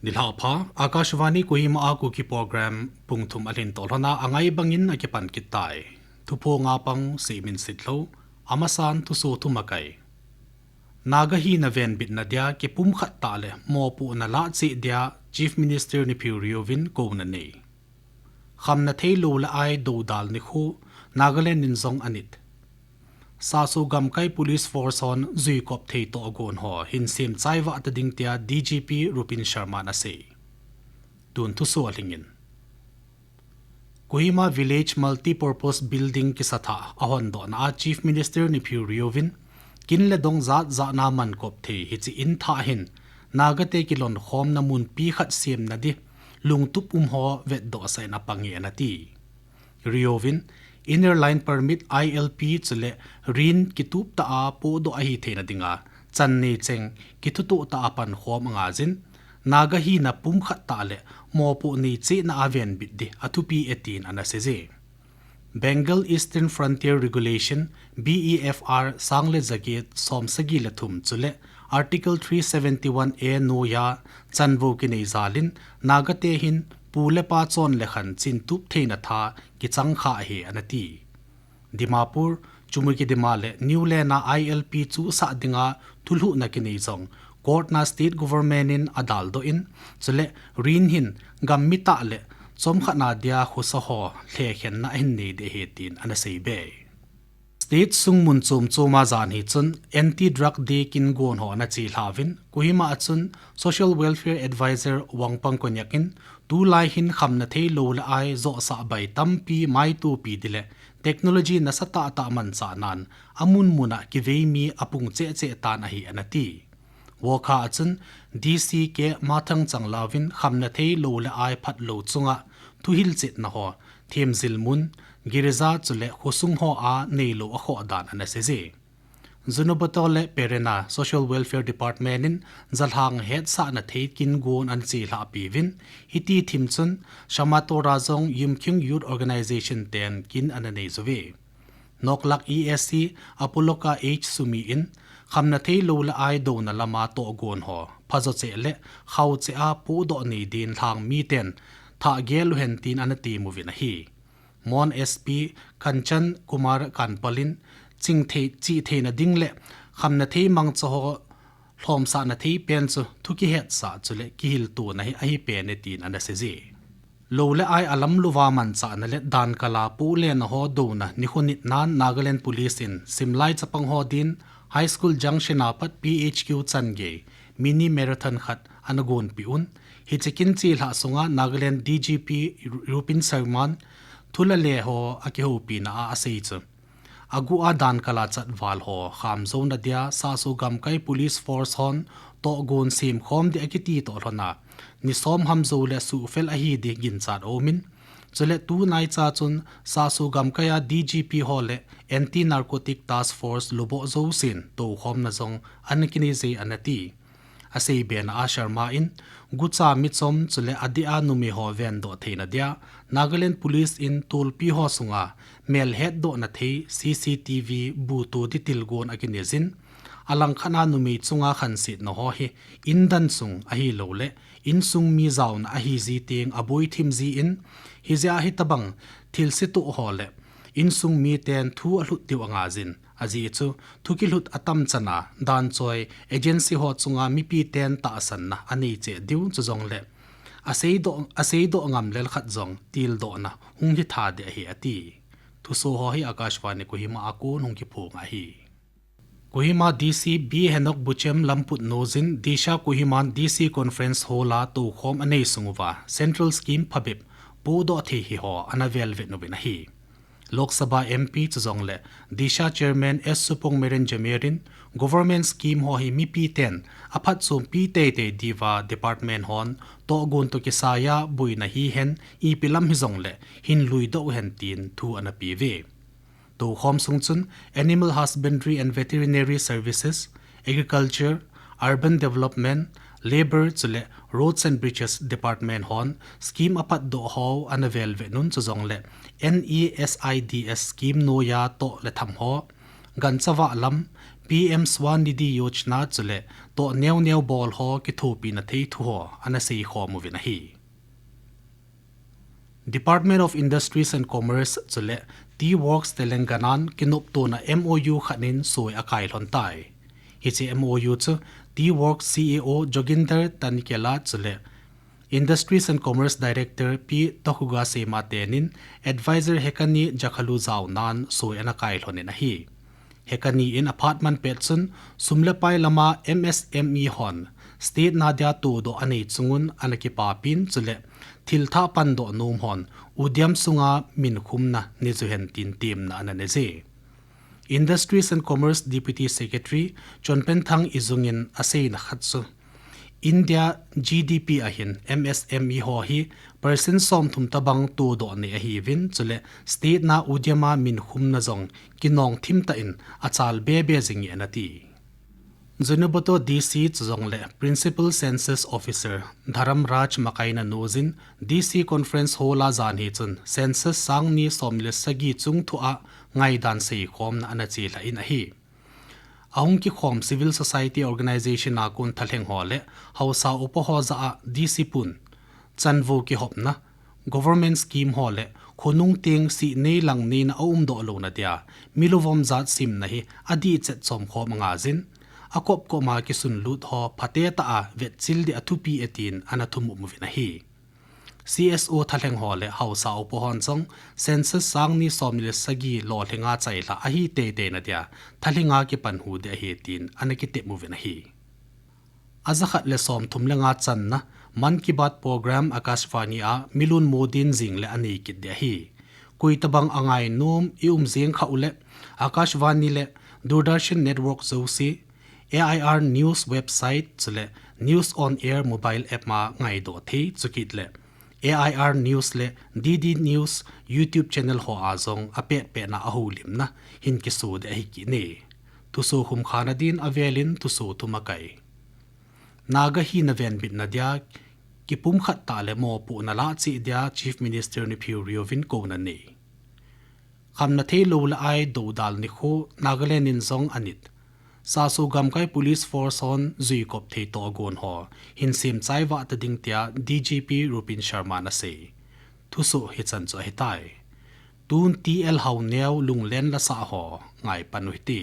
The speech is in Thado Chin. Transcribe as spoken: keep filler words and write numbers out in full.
Nilhah pha, Akashvani Kohima a Kuki program pung thum alhin toh lhona angai bangin akipan kit tai. Thuphong a pang Seiminsitlhou, amasan thusoh thumakai. Naga hina venbitna dia kipumkhat tah le mopohna lah cheh dia Chief Minister Neiphiu Rio vin kouna nei. Khamna thei lou le ai doudal nikho, Nagaland in jong anit. Saso gamkai police force hon juikop thei tohgon ho hin semchai vah ta ding tia D G P Rupin Sharma in asei. Tun thusoh alhingin. Kohima Village Multipurpose Building kisatha ahondohna a Chief Minister Neiphiu Rio vin kin le dong jat jat na mankop thei hiche in thah hin Naga te kilonkhomna munpi khat semna di lungtup um ho vetdoh sah in apang e ana ti. Rio vin Inner Line Permit, I L P, chule rin kitup tah a pohdoh ahi theina dinga chan nei cheng kithutoh tah a pankhom angaiyin, Naga hina pumkhat tah le mopoh nei chehna a venbit di athupi e tin ana seije. Bengal Eastern Frontier Regulation, B E F R, sang le jaget som sagi le thum chule Article three seventy-one A noiya chanvo kinei jal in Naga te hin pu le pa chon le khan chintup theina tha kichang kha ahi ana ti. Dimapur, Chumoukedima le Niuland a I L P chuhsah dinga thulhuhna kinei jong court na state government in adaldoh in, chule rin hin gam mi tah le chomkhat na dia khosa ho lhekhenna ahin nei ding ahi tin ana seibe. State sung mun chom chom a jan hi chun Anti Drug Day kin gon ho ana chelha uvin, Kohima a chun Social Welfare Advisor Wangpang Konyak in tulai hin khamna thei lou le ai johsah bai tampi maitopi di le technology nasa tah tah manchah nan amun mun a kivei mi apung cheh cheh tan ahi ana ti. Wokha a chun D C K Mathang Changlao vin khamna thei lou le ai phat lou chunga thuhilchetna ho, themjil mun, girja chule khosung ho a neilou akhoh dan ana seije. Zunheboto le Peren a Social Welfare Department in jalhang hetsahna thei kin gon ana chelhah pi uvin, hiti thim chun Shamatora jong Yimkhiung Youth Organization ten kin ana nei jou ve. Noklak E S C Apoloka H Sumi in khamna thei lou le ai douna lama tohgon ho phajo cheh le khao cheh a pohdoh nei din lhang miten thah gel uhen tin ana tem uvin ahi. Mon S P Kanchan Kumar Kanpal in chingthei, chihtheina ding le khamna thei mangcha ho lhomsahna thei pen chu thu kihetsah chule kihiltona hi ahi pen e tin ana seije. Lou le ai alam louva manchahna le dankal a poh le na ho douna nikho nit nan Nagaland Police in simlai chapang ho din High School Junction a pat P H Q changei mini marathon khat ana gonpi un, hiche kin chelhah sunga Nagaland D G P Rupin Sharma in thu le le ho akihoupina a asei chu, aguh a dankal a chatval ho khamjouna dia Saso gamkai police force hon tohgon semkhom di akiti toh lhona ni som ham jou le suhfel ahi di ginchat aumin, chule tunaicha chun Saso gamkai a D G P ho le Anti Narcotic Task Force luboh jousen toukhomna jong ana kinei je ana ti. Aseibe na a Sharma in gucha michom chule adeh a numei ho vendoh theina dia Nagaland Police in tolpi ho sunga melhetdohna thei C C T V buto di tilgon akinei jin, alangkhat a numei chunga khansetna ho hi indan sung ahilou le insung mi jaona ahi ji teng aboi thim jin, hijeh a hitabang thilse toh ho le insung miten thu alhut diu angaiyin, ajeh chu thu kilhut atam chan a dan choi agency ho chunga mipiten tahsanna anei cheh diu chujongle aseidoh, aseidoh ngam lel khat jong tildohna hung hi tha ding ahi ati. Thusoh ho hi Akashvani Kohima a kon hung kiphong ahi. Kohima D C B Henok Buchem lamput noijin Disha Kohima D C Conference Hall a toukhom anei sung uva Central Scheme phabep pohdoh thei hi ho ana velvet uvin ahi. Lok Sabha M P chujongle Disha Chairman S Supongmeren Jamir in government scheme ho hi mipi ten aphatchompi teitei diuva department hon tohgon toh kisaiya boina hihen ipi lam hijongle hin luidoh hen tin thu ana peuve. Toukhom sung chun Animal Husbandry and Veterinary Services, Agriculture, Urban Development, Labour chule Roads and Bridges Department hon scheme apatdoh ho ana velvet un chujongle N E S I D S scheme noiya toh le tham ho, gancha vah lam, P M Swanidhi Yojana chule toh neoneo bol ho kithopina thei thu ho ana seikhom uvin ahi. Department of Industries and Commerce chule Tea Works Telangana in kinoptona M O U khat in soi akai lhon tai. Hiche M O U chu Tea Works C E O Joginder Tanikela chule Industries and Commerce Director P Tokugawa Seema tenin Advisor Hekani Jakhalu jaonan soi ana kai lhonin ahi. Hekani in aphat man pet chun sum le pai lama M S M E hon state na dia todoh anei chungun ana kipapin chule thil thah pandoh nom hon udiam sunga minkhumna nei uhen tin temna ana nei e. Industries and Commerce Deputy Secretary Chonpenthang Ijung in aseina khat chu India G D P a hin M S M E ho hi percent somthum tabang todoh nei ahiuvin chule state na udiama minkhumna jong kinong thim tah in achal bebe jing e ana ti. Zunheboto D C chujongle Principal Census Officer Dharamraj Makaina nu jin D C Conference Hall a jan hi chun census sangni somni le sagi chung thua ngaidan seikhomna ana chelha in ahi. Ahung kikhom civil society organization a kon thalheng ho le haosa upa ho jah a D C pun chanvo kihopna, government scheme ho le khonung teng sihnei langneina aumdoh louna dia milovom jat simna hi adih chet chomkhom anga jin, akop kop ma kisunlut ho phatecha a vetchil ding athupi e tin ana thumop uvin ahi. C S O thalheng ho le haosa upa hon jong census sangni somni le sagi lolhinga chailha ahi teitei na dia thalhenga kipanhu ding ahi tin ana kitep uvin ahi. Ajakhat le somthum le nga channa Mann Ki Baat program Akashvani a milun mo din jing le anei kit ding ahi. Koi tabang angainom i um jeng kha ule Akashvani le Doordarshan Network jouse, A I R News website chule News on Air mobile app ma ngaidoh thei chukit le A I R News le D D News YouTube channel ho a jong apet pet na ahoulimna hin kiso ding ahi kit e. Thuso khumkhana din avelin thuso thum akai. Naga hina venbitna dia kipumkhat tah le mopohna lah cheh dia Chief Minister Neiphiu Rio vin kouna nei. Khamna theilou le ai doudal nikho Nagaland in jong anit. Saso gamkai police force hon juikop thei tohgon ho hin semchai vah ta ding tia D G P Rupin Sharma in asei. Thuso hichan chu ahitai. Tun T L Haoneo lunglen lasah ho ngaipan u hite.